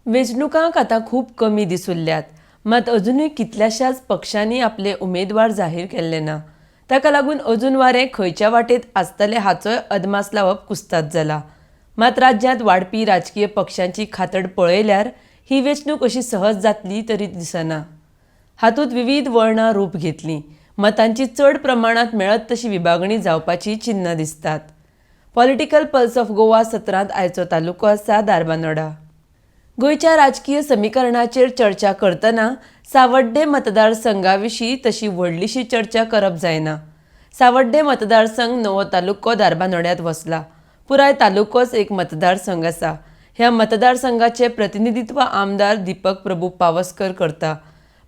वेंचणुकांक आतां खूब कमी दीस उरल्यात. मात अजुनूय कितल्याशाच पक्षांनी आपले उमेदवार जाहीर केल्ले ना. ताका लागून अजून वारें खंयच्या वाटेत आसतलें हाचोय अदमास लावप कुस्ताद जाला. मात राज्यांत वाडपी राजकीय पक्षांची खातड पळयल्यार ही वेंचणूक अशी सहज जातली तरी दिसना. हातूंत विवीध वळणां रूप घेतलीं. मतांची चड प्रमाणांत मेळत तशी विभागणी जावपाची चिन्नां दिसतात. पॉलिटिकल पल्स ऑफ गोवा सत्रांत आयचो तालुको आसा धारबांदोडा. गोंयच्या राजकीय समीकरणाचेर चर्चा करतना सावड्डे मतदारसंघा विशीं तशी व्हडलीशी चर्चा करप जायना. सावड्डे मतदारसंघ नवो तालुको धारबांदोड्यांत वसला. पुराय तालुकोच एक मतदारसंघ आसा. ह्या मतदारसंघाचे प्रतिनिधित्व आमदार दीपक प्रभू पावसकर करता.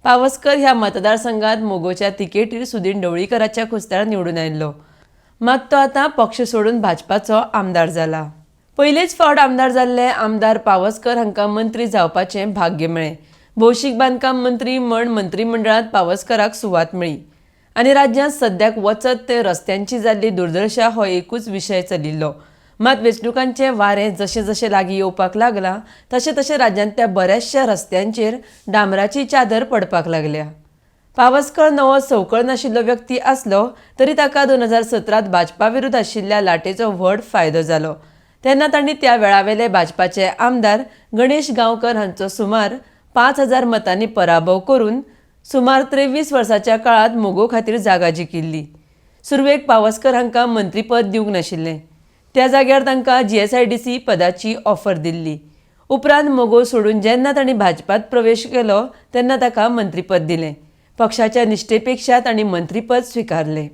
पावसकर ह्या मतदारसंघात मगोच्या तिकेटीर सुदीन ढवळीकराच्या खुस्तार निवडून आयिल्लो. मात तो आतां पक्ष सोडून भाजपाचो आमदार जाला. पयलेच फावट आमदार जाल्ले आमदार पावसकर हांकां मंत्री जावपाचें भाग्य मेळ्ळें. भौशीक बांदकाम मंत्री म्हण मंत्रीमंडळांत पावसकराक सुवात मेळ्ळी आनी राज्यांत सद्याक वचत ते रस्त्यांची जाल्ली दुर्दशा हो एकूच विशय चलिल्लो. मात वेंचणुकांचें वारें जशें जशें लागीं येवपाक लागलां तशें तशें राज्यांतल्या बऱ्याचशा रस्त्यांचेर डांबराची चादर पडपाक लागल्या. पावसकर नवो संवकळ नाशिल्लो व्यक्ती आसलो तरी ताका 2017त भाजपा विरुद्ध आशिल्ल्या लाटेचो व्हड फायदो जालो. तेन्ना तांणी त्या वेळावेले भाजपाचे आमदार गणेश गांवकर हांचो सुमार 5000 मतांनी पराभव करून सुमार 23 वर्सांच्या काळांत मगो खातीर जागा जिखिल्ली. सुरवेक पावसकर हांकां मंत्रीपद दिवंक नाशिल्लें. त्या जाग्यार तांकां जीएसआयडीसी पदाची ऑफर दिल्ली. उपरांत मगो सोडून जेन्ना तांणी भाजपात प्रवेश केलो तेन्ना ताका मंत्रीपद दिलें. पक्षाच्या निश्ठेपेक्षा तांणी मंत्रीपद स्विकारलें.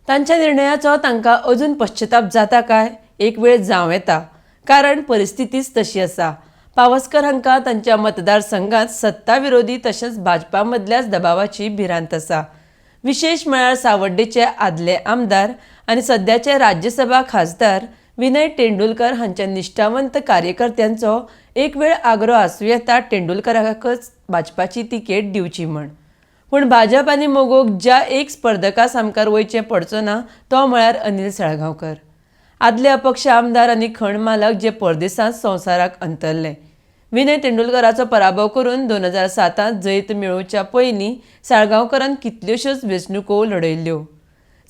तांच्या निर्णयाचो तांकां अजून पश्चताप जाता काय एक वेळ जावं येता, कारण परिस्थितीच तशी आसा. पावसकर हांकां तांच्या मतदारसंघात सत्ता विरोधी तशेंच भाजपा मदल्याच दबावाची भिरांत आसा. विशेश म्हळ्यार सावड्डेचे आदले आमदार आनी सद्याचे राज्यसभा खासदार विनय तेंडुलकर हांच्या निश्ठावंत कार्यकर्त्यांचो एक वेळ आग्रो आसूं येता तेंडुलकराकच भाजपाची तिकेट दिवची म्हण. पूण भाजप आनी मगोक ज्या एक स्पर्धका सामकार वयचें पडचो ना तो म्हळ्यार अनिल साळगांवकर, आदले अपक्ष आमदार आनी खण मालक जे परदेसांत संवसाराक अंतरले. विनय तेंडुलकराचो पराभव करून 2007त जैत मेळोवच्या पयलीं साळगांवकरान कितल्योश्योच वेंचणुको लढयल्ल्यो.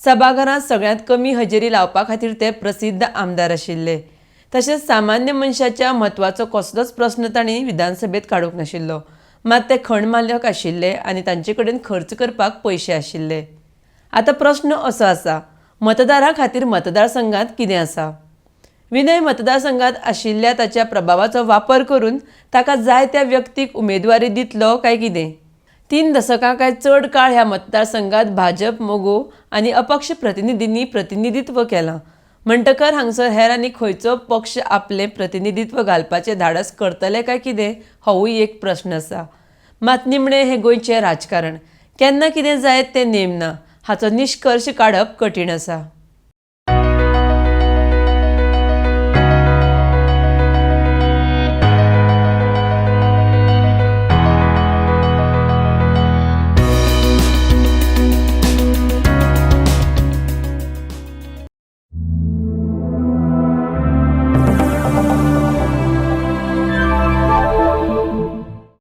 सभाघरांत सगळ्यांत कमी हजेरी लावपा खातीर ते प्रसिद्ध आमदार आशिल्ले. तशेंच सामान्य मनशाच्या म्हत्वाचो कसलोच प्रस्न तांणी विधानसभेत काडूंक नाशिल्लो. मात ते खण मालक आशिल्ले आनी तांचे कडेन खर्च करपाक पयशे आशिल्ले. आतां प्रस्न असो आसा, मतदारां खातीर मतदारसंघात कितें आसा? विनय मतदारसंघात आशिल्ल्या ताच्या प्रभावाचो वापर करून ताका जाय त्या व्यक्तीक उमेदवारी दितलो काय कितें? 3 दशकां काय चड काळ ह्या मतदारसंघात भाजप, मगो आनी अपक्ष प्रतिनिधींनी प्रतिनिधित्व केलां. म्हणटकर हांगसर हेर आनी खंयचो पक्ष आपलें प्रतिनिधित्व घालपाचें धाडस करतले काय कितें होवूय एक प्रस्न आसा. मात निमणें हें गोंयचें राजकारण, केन्ना कितें जायत तें नेम ना, हाचो निश्कर्श काडप कठीण आसा.